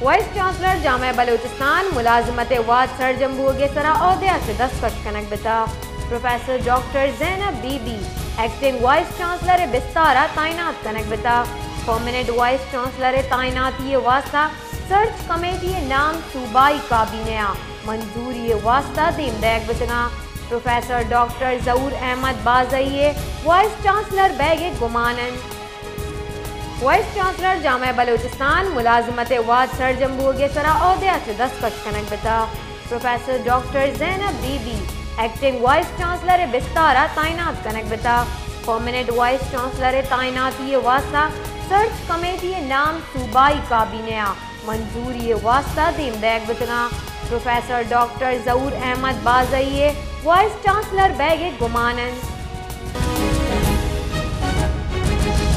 Vice chancellor جامعہ بلوچستان ملازمت ءِ وھد سرجم بوگ ءِ سرا عہدہ ءَ چہ دستکش کنگ بوتگ۔ Professor doctor Zainab Bibi acting vice chancellor ءِ بستار ءَ تعینات کنگ بوتگ۔ پرماننٹ وائس چانسلر ءِ تعیناتی ءِ واستہ سرچ کمیٹی ءِ نام صوبائی کابینہ ءَ منظوری ءِ واستہ دیم دئیگ بوتگ اَنت۔ پروفیسر ڈاکٹر ظہور احمد بازئی ءِ وائس چانسلر بئیگ ءِ گمان اِنت۔ وائس چانسلر جامعہ بلوچستان ملازمت ءِ وھد سرجم بوگ ءِ سرا عہدہ ءَ چہ دستکش کنگ بوتگ۔ Professor doctor Zainab Bibi acting vice chancellor ءِ بستار ءَ تعینات کنگ بوتگ۔ پرماننٹ وائس چانسلر ءِ تعیناتی ءِ واستہ سرچ کمیٹی ءِ نام صوبائی کابینہ ءَ منظوری ءِ واستہ دیم دئیگ بوتگ اَنت۔ پروفیسر ڈاکٹر ظہور احمد بازئی ءِ وائس چانسلر بئیگ ءِ گمان اِنت۔